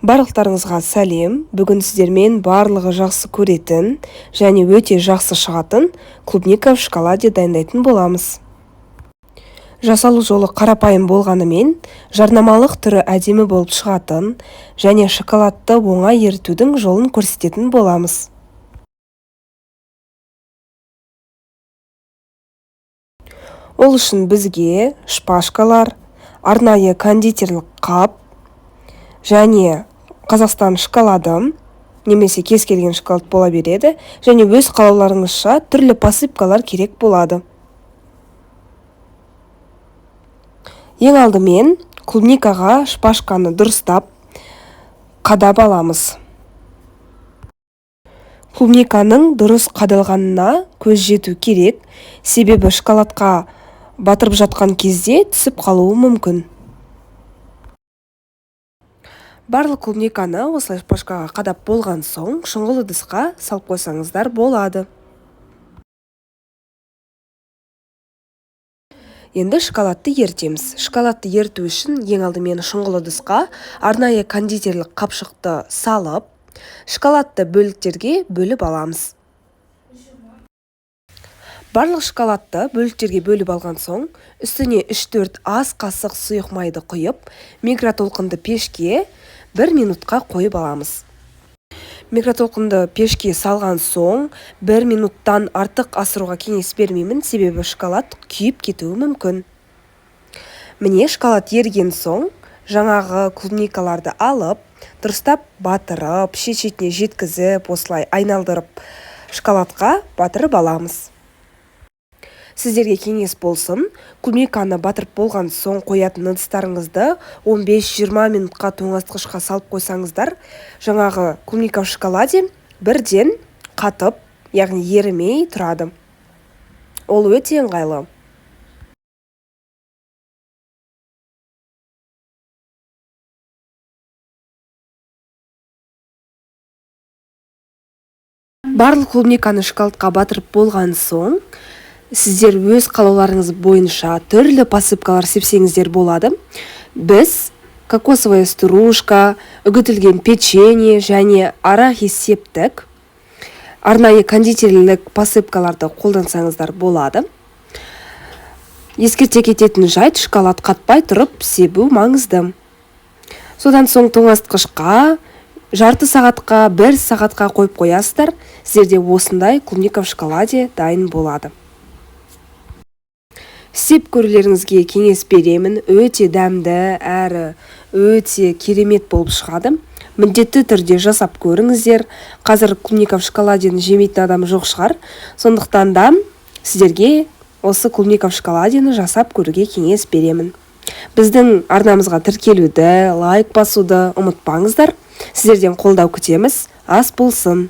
Барлықтарыңызға сәлем. Бүгін сіздермен барлығы жақсы көретін және өте жақсы шығатын клубника в шоколаде дайындайтын боламыз. Жасалу жолы қарапайым болғанымен, жарнамалық түрі әдемі болып шығатын және шоколадты оңай ерітудің жолын көрсететін боламыз. Ол үшін бізге шпажкалар, арнайы кондитерлік қап және Қазақстан шоколады немесе кез келген шоколад бола береді және өз қалауларыңызша түрлі посыпкалар керек болады. Ең алдымен клубникаға шпажканы дұрыстап қадап аламыз. Клубниканың дұрыс қадалғанына көз жету керек, себебі шоколадқа батырып жатқан кезде түсіп қалуы мүмкін. Барлық клубниканы осылай шпажкаға қадап болған соң, шұңғыл ыдысқа салып қойсаңыздар болады. Енді шоколадты ерітеміз. Шоколадты еріту үшін ең алдымен шұңғыл ыдысқа арнайы кондитерлік қапшықты салып, шоколадты бөліктерге бөліп аламыз. Барлық шоколадты бөліктерге бөліп алған соң, үстіне 3-4 ас қасық сұйық майды құйып, микротолқынды пешке 1 минутқа қойып аламыз. Микротолқынды пешке салған соң 1 минуттан артық асыруға кеңес бермеймін, себебі шоколад күйіп кетуі мүмкін. Міне, шоколад еріген соң жаңағы клубникаларды алып, дұрыстап батырып, шет-шетіне жеткізіп, осылай айналдырып шоколадқа батырып аламыз. Сіздерге кеңес болсын, клубниканы батырып болған соң қоятын ыдыстарыңызды 15-20 минутқа тоңазытқышқа салып қойсаңыздар, жаңағы клубника в шоколаде бірден қатып, яғни ерімей тұрады. Ол өте ыңғайлы. Барлық клубниканы шоколадқа батырып болған соң, сіздер өз қалауларыңыз бойынша түрлі посыпкалар сепсеңіздер болады. Біз кокосовая стружка, үгітілген печенье және арахис септік. Арнайы кондитерлік посыпкаларды қолдансаңыздар болады. Ескерте кететін жайт, шоколад қатпай тұрып себу маңызды. Содан соң тоңазытқышқа жарты сағатқа, 1 сағатқа қойып қоясыздар. Сіздерде осындай клубника в шоколаде дайын болады. Істеп көрулеріңізге кеңес беремін. Өте дәмді, әрі өте керемет болып шығады. Міндетті түрде жасап көріңіздер. Қазір клубника в шоколадені жемейтін адам жоқ шығар. Сондықтан да сіздерге осы клубника в шоколадені жасап көруге кеңес беремін. Біздің арнамызға тіркелуді, лайк басуды ұмытпаңыздар. Сіздерден қолдау күтеміз. Ас болсын.